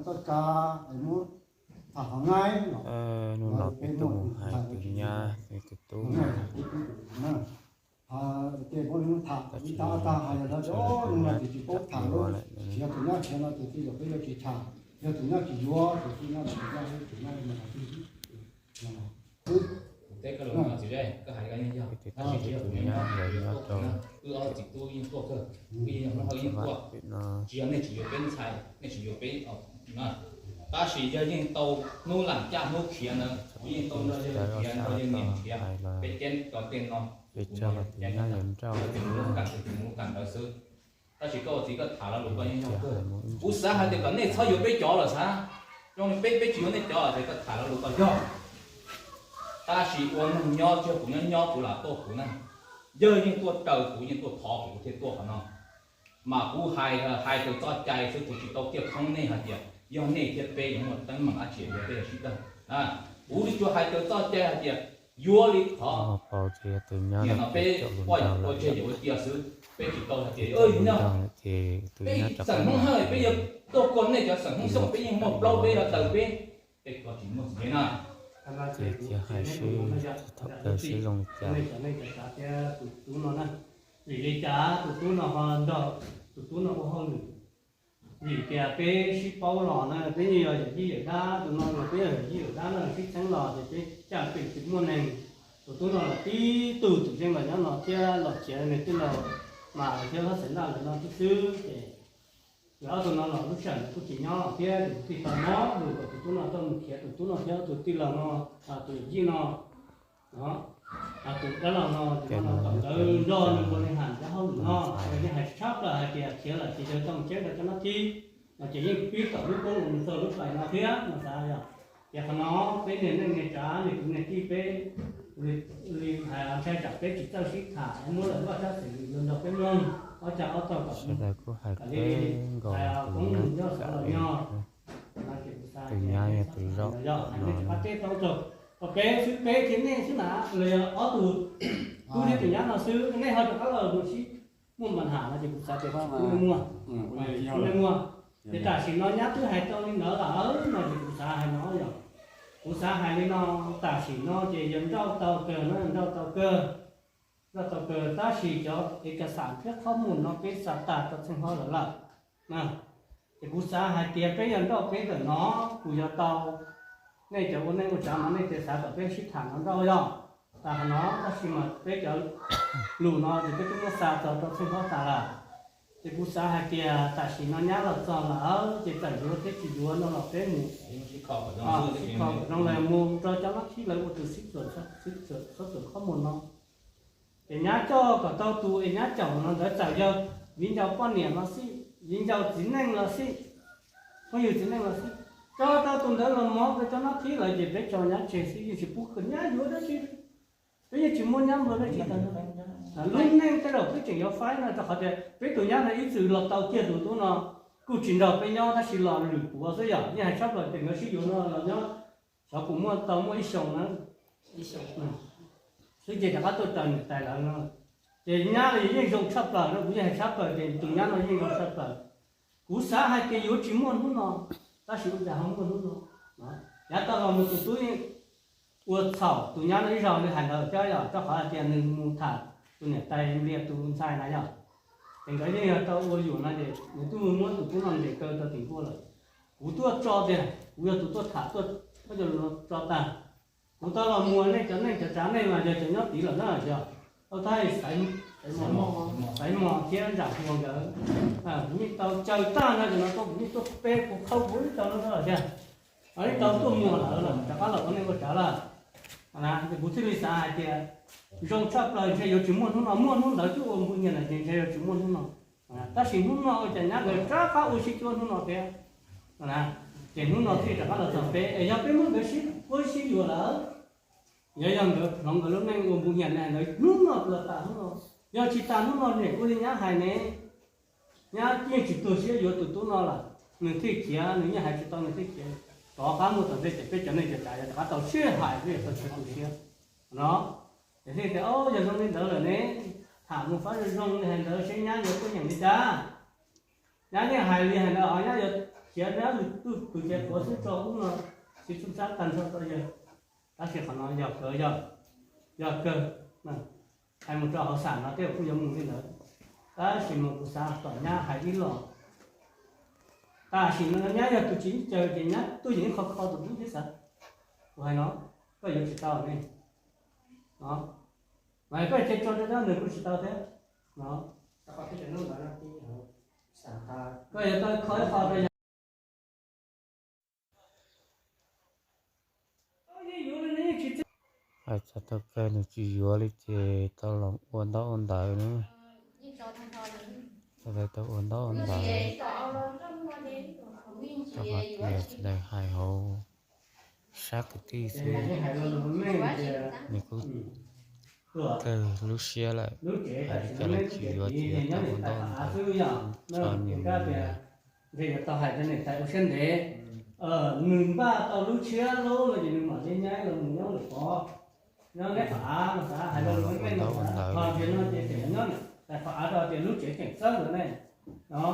txoj kab es muab tham qhov nqaij no. Hnub no peb tuaj mus hais tus nyab thiab tus tub no. Ces peb tham ib tag ob tag hais los lawm, hnub no ces tsis paub tham lawm, tsis yog tus nyab khiav no ces tej zaum peb yuav tsis tham, yog tus nyab tsis yuav ces tus nyab tus nyab tus nyab Kuv teb koj lus no txiv zej, koj hais li ko yeej yog, tab sis tsis yog tus nyab nyob rau txiv tub yeej tuaj kawg, yeej yog Hmoob Hawj yeej tuaj. Tsis yog nej tsis yuav peb ntxhais, nej tsis yuav peb, tab sis yog yeej tau hnub lam caj hnub khiav ntawd, kuv yeej tau nrog yawg khiav, nrog yawg niam khiav, peb ceeb rau tej no, peb tso tus nyab yuav nrauj, tus mus lub kam, tus mus lub kam ntawd xwb. Tab sis koj ua txiv koj tham lo lus koj yeej yog kawg. Kuv xav hais tias kom nej txhob yuav peb cov lawm xav, zoo li peb, peb tsis yuav nej cov ces koj tham lo lus koj yog. Tab sis ua neeg nyob tsis yog kuv nyob nyob kuv lam tuaj kuv na, yawg yeej tuaj raws kuv, yeej tuaj thov kuv thiaj tuaj qhov no. Mas kuv hais, hais raws txoj cai xwb, kuv tsis tau tiaj khoob nej hais tias yog nej thiab peb yuav muaj teeb meem dab tsi, yog peb yuav sib dawg. Kuv li tsuas hais raws txoj cai hais tias yuav li qhov niam no peb poj yawm poj tseg yuav ua cia xwb, peb tsis tau hais tias yog peb xeem Hmoob Hawj peb yuav tuaj koj nej cov xeem Hmoob Xyooj peb yeej muaj plaub peb yuav taws peb, peb koj tsis muaj txiv na. Ces cia hais sib thaum plaws sib zoo li cas. Tus tub no na, vim li cas tus tub no ho nrog tus tub no ua hauj lwm? Vim tias peb sib paub los na, peb yeej yog yawm yij yawm dab, tus no los peb yog yawm yij yawm dab na, sib txheeb los ces peb caj pem tsis muaj neeg. Tus tub no los tib tug txwm zeej los nyob no thiab los khiav nws tij laug mas thiab hlob Xaiv Ntaj lawv no xwb xwb ces lawv ob tug no los lub sij hawm ntawd kuj tsis nyob thiab ces kuv thiaj tau mob lus kom tus tub no tuaj mus khiav tus tub no thiab tus tij laug no, tus yawm yij no, tus dab laug no, tus no kom nkawd nrog nws ua li hais cov hauj lwm no, yeej hais tshaj plaws hais tias khiav lawm ces yog tau mus ceeb rau cov nab thib no ces yeej pib tom lub koob los mus txog lub pais no thiab no xav yog. Ces qhov no peb niag neej niag tsav niag kwv niag tij peb li hais ntshai tsam peb tsis txawj sib tham es muab lawm vaj tsab xeem yuav nrog peb mloog ob cag ob tog kom sawv daws kuj hais kom li hais koob mus nyob xov los nyob. Tus nyab yog tus zaum no, peb xwb peb thiab nej xwb na, los yog ob tug tub thiab tus nyab no xwb, nej ho rov qab los mus sib muaj npa ham no ces kuv xav tias tsis muaj, tsis muaj. Ces tam sim no nyab twb hais tau li ntawd lawm no ces kuv xav hais no yog, kuv xav hais li no, tam sim no ces yog nrauj tau kawg no, nrauj tau kawg, nrauj tau kawg tab sis cov ev kas xam thiab qhob mus no peb xa tas rau txheej hlob lawv lawm. Ces kuv xav hais tias peb yog nrauj peb ntawm no, kuv yuav tau, nej cov ua neej ua tsav mas nej tias xav kom peb sib tham no nrauj yog tas no, tab sis mas peb cov lus no ces peb twb muab xa txog rau txheej hlob tas lawm. Ces kuv xav hais tias tam sim no nyab los txog lawm ces txawm yuav thiab tsis yuav no los peb mus sib kho kom zoo lawm mus rau cov nab thib lawv ua tus sib txuam, sib txuam qhob mus no. Ces nyab coj kom tau tus es nyab caum no ntawd txawm yog viv ncaus poj niam los xij, viv ncaus txiv neej los xij, phooj ywg txiv neej los xij, coj tau tus ntawd los mov rau cov nab thib lawv ces peb tso nyab tseg xwb, yeej tsis pub kom nyab yuav dab tsi. Peb yeej tsis muab nyab nplua dab tsi tag. Lub neej tej zaum peb tseem yuav faib no rau qhov tias peb tus nyab no ib txwm los tau kiag tus tub no, kuj tsis nrog peb nyob tab sis los lwm puav xwb yom, yeej hais tshaj plaws tias nkawd sib yuav no los nyob, xyov puas muaj tau muaj ib xyoos na. Xwb ces rov qab tuaj raws niam tais lawv no, ces nyab los yeej zoo tshaj plaws no, kuv yeej hais tshaj plaws tias tus nyab no yeej zoo tshaj plaws. Kuv xav hais tias yuav tsis muaj hnub no, tab sis ua cas ho muaj hnub no. Yav tag los mus tus tub yeej ua txhaum tus nyab no ib zaug li hais ntawd thiab yom, rau qhov hais tias nws mus tham tus niam tais Nplias tus ntxhais na yom. Ces nkawd yeej yog tau ua yuam no ces nws twb muab tus tub no ntes kaw rau tim nkuaj lawm. Kuv tuaj tso tias kuv yog tus tuaj tham tuaj muab cov lus no tso tag. Kuv tau los muag nej cov neej cov tsav nej mas yog cov nyob tid lawm na yog. Tau thaj Xaiv Mos thiab Ntsam Hua nkawd, kuv yeej tau caw tag no ces no kuv yeej tuaj pe kuv khau kuv ib tau no thiab. Ib tau tuaj muag lawm rov qab los ua neej ua tsav lawm. Ces kuv thiaj li xav hais tias zoo tshaj plaws ntshe yuav tsis muaj hnub no, muaj hnub ntawd twb ua npu nyias lawm ces ntshe yuav tsis muaj hnub no. Tab sis hnub no ua cas nyab nkawd rov qab ua sib cuab hnub no thiab. Ces hnub no thiaj rov qab los txog peb es yog peb muab nkawd sib ua sib yuam lawm, yog yog nkawd hloov nkawd lub neej ua npu nyias na, nkawd hnub no los tas hnub no. Yog tsis tas hnub no niam ua li nyab hais ne, nyab yeej tsis tuag siab yuav tus tub no lawm, nws thiaj khiav, nws yeej hais tsis tau nws thiaj khiav. Rov qab mus tom ntej ces peb cov neej cov tsav yog rov qab tau sib hais, peb yuav tau tsis tu siab no. Ces thiaj tias, o, yog zoo li ntawd lawm ne, tham mus fab zoo zoo li hais ntawd seb nyab yuav tuaj nyeem li cas. Nyab yeej hais li hais ntawd os, nyab yuav Cia neb lwm tus tus ces tuav xwb tso ub no, tsis tshum tsab tag nrho rau yawg. Tab sis qhov no yog kawg, yog, yog kawg. Hais mus rau hauv xam no tej zaum kuj yuav mus li ntawd, tab sis mas kuv xav kom nyab hais ib los. Tam sim no nyab yog tus tsis ib caw ces nyab tuaj yeem ib qho kho tus dub thiab xav. Kuv hais no, koj yuav tsis tau ne. No, mas koj cia tso rau nws kuj tsis tau thiab. No, koj yuav tau kho ib qho rau yog. Hais txog tau kawg nws tsis yuav li ces tau los ua ntaub ua ntawv na. Tau ua ntaub ua ntawv, tau hais tias sawv daws hais hauv sab kwv tij xwb. Nws kuj kawg lub siab lawm, hais li cas los tsis yuav ces tau ua ntaub ua ntawv tso nyias mus. Ntshe yuav tau hais rau niam tais ua siab ntev. Nws npaj tau lub tshiab lub no ces nws mam li nyab los mus nyob lwm qhov, nyob neb qhov av no xav hais rau lub meej no xav, ho tias no ces tseem nyob tais qhov av rau tias lub tsev tseem txawb ntawd ne. No,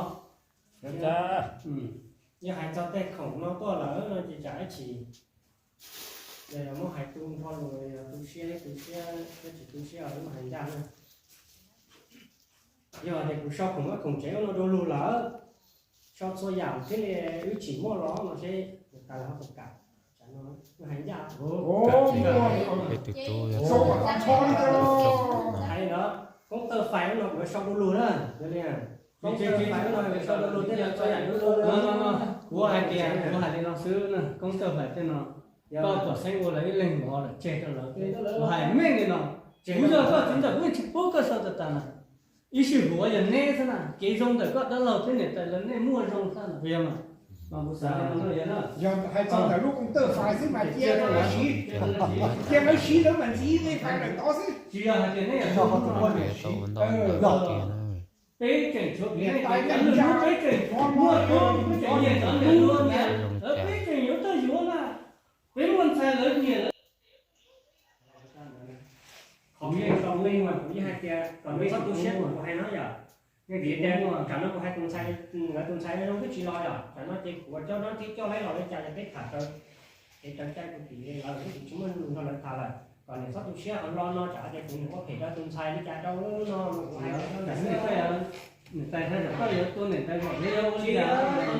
yog hais txog tej khoom no tuaj lawm no ces tsam ib chim yog muab hais tu nrho lus, yog tu siab tu siab thiab tsis tu siab los muab hais ncaj na. Yog tias kuv sau khoom vaj khoom tsev ub no rau lug lawm, sau txhua yam thiaj li wb tsis muaj los no seb tas los ho tus kam. Tsam no hais ncaj. Peb tus tub yog hais li ntawd, koob tawj fais ub no kuv sau rau lug na, yog li, koob tawj fais ub no kuv sau rau lug thiaj li txhua yam rau lug na. Kuv hais tias kuv hais li no xwb na, koob tawj fais tej no koj kom xeeb ua lawv ib leeg mov lawm tseg rau lawv. Kuv hais meej li no, kuv yog koj txiv ntxawm kuv yeej tsis pub koj sau tas tas na. Ib sij huam yog neb xwb na, kev zoo ntawm koj dab laug thiab niam tais lawv nej muaj zoo xwb na, puas yog mas? Mas kuv xav li no yog na. Yog hais txog ntawm lub koob tawj fais xwb mas cia lawv siv, cia lawv siv lawv mas ntxiv tej fais lawm tod xwb. Tsis yog hais tias neb yog tus muaj niam siv, peb tseem tshuav niam tais, peb tseem muaj tub, peb tseem nyiam cov niam luag nyiam, peb tseem yuav tau yuav na, peb muaj ntxhais lawv nyiam lawv. Qhov kuv yeej tau meej mas kuv yeej hais tias kom nws txhob tu siab kuv hais no yom. Yeej vim tias tsam no kuv hais tus ntxhais, lawv tus ntxhais zoo twb tsis los yom, tsam no ces kuv ua coj no thiab coj laib los li cas ces peb tham raws kev raws cai kuv tim lawv kuv tsis muaj lus nrog lawv tham lawm. Kom nws txhob tu siab qhov lo no tsam hais tias kuv nws ua phem rau tus ntxhais li cas rau no kuv hais no kuv hais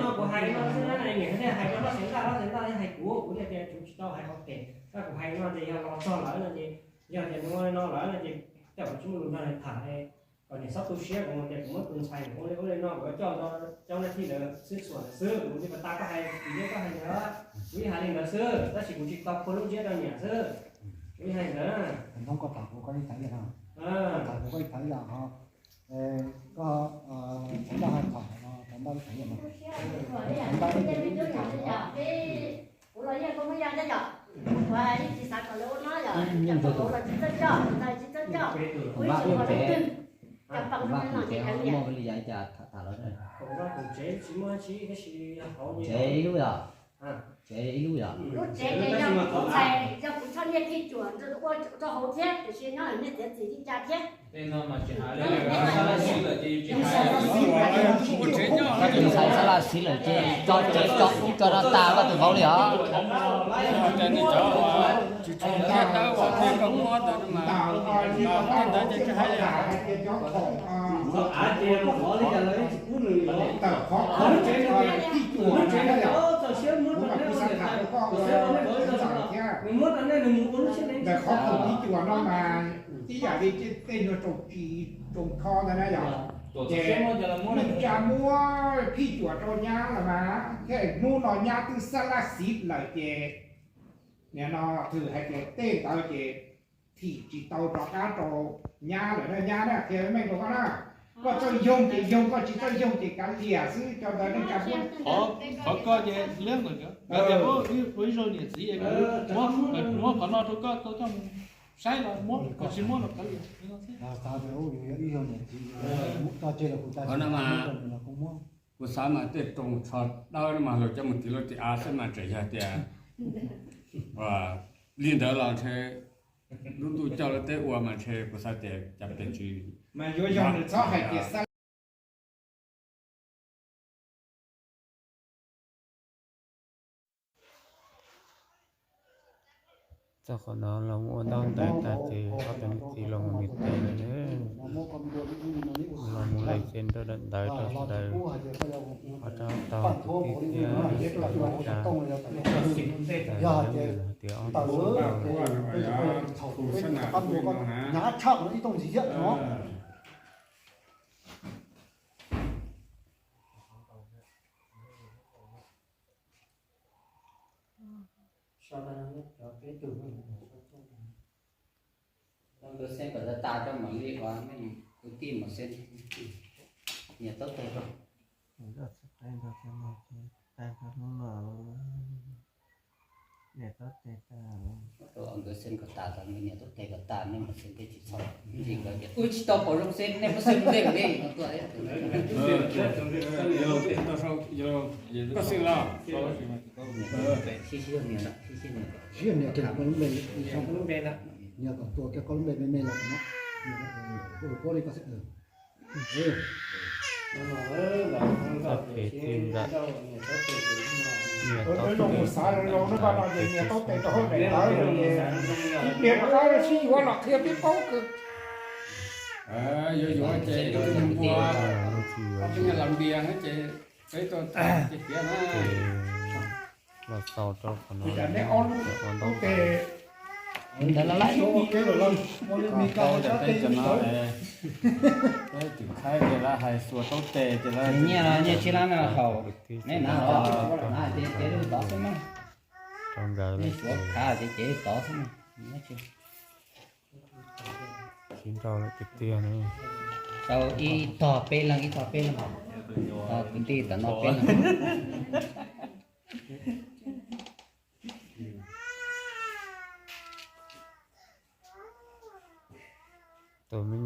no kuv hais no xwb na, niam thiaj hais rau Laj Xeev Ntaj, Laj Xeev Ntaj thiaj hais kuv, kuv thiaj tias kuv tsis tau hais qhov phem, tab kuv hais no ces yog los txog lawm no ces, yog tias nws ua li no lawm no ces tej zaum kuv tsis muaj lus nrog nws tham. Kom niam txhob tu siab, kuv tias kuv muab tus ntxhais ua li ua li no kuv coj cov naj thij lawv xwb txhuam lawm xwb, kuv li pas tas koj hais tim li koj hais ntawd, kuv ib hais li ntawd xwb, tab sis kuv tsis tau phua lub ntsiab rau niam xwb. Kuv ib hais ntawd. Thov koj tham kuv koj ib tham ib yam, koj tham kuv koj ib tham ib yam ho, koj tham ntaj tham no, tham ntaj tham yam no, tham ntaj ib yam no. Kuv los yeej koj muab yaj coj yom, kuv yeej tsis xav kom lawv ua no yom, cov pom los tsis txawj coj, tus ntxhais tsis txawj coj, kuv yeej tsis pom leej twg. Cov pom no ces muaj li cas cas tham tham los. Kuv vaj kuv tsev tsis muaj tsis, tab sis hauv tsev ib lub yom, tsev ib lub yom. Lub tsev ces yog kuv tus ntxhais, yog kuv txhob niaj thij cuam ua rau hauv thiab, tiam sis nyob niaj txiav txim li cas thiab. Koj tus ntxhais sab laj xiv lawm ces tso tsev tso rau tas koj tus vauv li os. Ntawm qhov thij cuam no thiab, ntawm qhov khoom thij cuam no mas ib yam li tej nyuag tsoos tsis tsoos kho ntawd na yom. Ces neej tsa muab thij cuam rau nyab los mas thiaj hnub no nyab twb sab laj xiv lawm ces nim no twb hais tias tej ntawd ces thim tsis tau rov qab rau nyab lawm na, nyab na, qhia meej rau koj na. Koj txawj yoog ces yoog, koj tsis txawj yoog ces kav liam xwb, cov ntawd neej tsa muab. Qhov koj ces liab ntawm, ua ib zaug niam txiv muab qhov no rau koj tau coj mus saib los muab, koj tsis muab los kav liam. Xav tias yog ib zaug niam txiv, koj tseg los kuv tas, kuv xav mas tej tsoos tsho dawb no mas luag coj mus tiv lub tiv av xwb mas tseem yog tias li ntawd los ntshe lub ntuj coj lub teb ua mas ntshe kuv xav tias cas pes tsis mas yuav yog nws txhob hais tias xav Txog qhov no los mus ua ntaub ntawv tag ces ob tug me txiv los mus nws tes lawm na. Los mus lees tsev nrog daim ntawv rau sawv daws, ob rab tog kwv tij thiab sawv daws, yog tias ob tug xib hwb no. Tus xeeb kom tas tas rau mam li ua kwv tij mus xeeb, niam taub tes rau. Niam taub tes tas, nkawd xeeb kom tas tas, niam taub tes kom tas nej mus xeeb thiaj tsis txhob ntsis nkawd tias wb tsis tau pom zoo xeeb, nej muab xeeb mus ntej kom li no tuaj. Koj xeeb los? Sib sib niam, sib sib niam. Sib niam tes koj lub npe, niam kom tuaj kiag koj lub npe me me los no. Koj li koj xeeb. Txoj kev txij nkawm, niam taub tes, niam taub tes rau hauv daim ntawv, ib pliag rov qab sib yuav los qhia peb paub kawg. Yuav yuav ces ib tug niag npua, ib tug niag las npias ces peb tuaj ces piav na. Los xaus rau qhov no, ua ntaub ntawv ntawd los lawm. Tau tias peb cov no, peb twm khaib ces lawv hais xuas taub tes ces lawv nyiaj los nyiaj tsib lab no haus, neb hnav los hnav ces cev rau tod xwb na. Rau nkawd nej lawm suav ces khav ces cev tod xwb na. Sib nrau lawm tiag tiag ne. Tau ib tog peb leeg, ib tog peb leeg, kwv tij tom no peb leeg. Tus me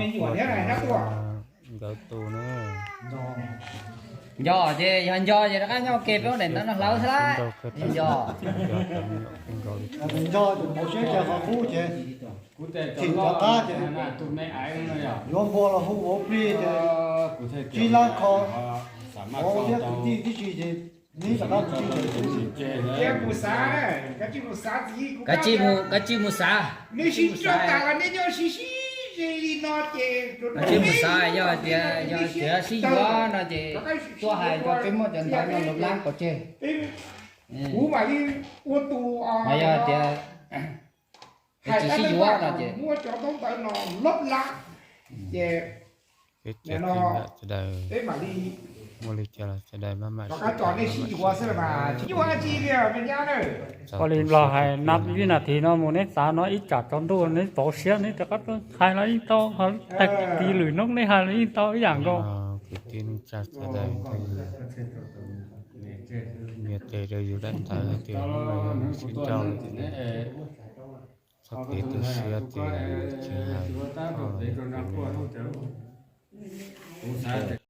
nyuam, nkawd tus na. Nco ces yog nco ces rov qab nyob ua ke peb ua daim ntawv no hlawv xwb lawm. Yog nco, nco tus pov siab ces qhov qub ces thim rov qab ces yuav npua los hu vauv plig ces tsib lab kho, vauv thiab kwv tij tib si ces neb rov qab mus tsib. Kav tsij mus xav, kav tsij mus xav, kav tsij mus xav, yog tias, yog tias sib yuav no ces tuaj hais rau peb muab cov ntawv no lub lab pov tseg. Yog tias tsis sib yuav no ces peb tsev tij nkawm sawv daws muaj li cas los sawv daws maj mam sib yuav xwb. Ua li los hais vib nas this no mus neb xav no ib tsam tsaus ntuj neb pov siab neb rov qab hais los yeej tau, tag kis lwm hnub neb hais los yeej tau ib yam nkaus. Kwv tij neej tsa sawv daws, nias tes rau yus daim ntawv hais tias hnub no yog hnub sib nrauj lawm ces txhob kev tu siab ces tsis hais, tsis hais.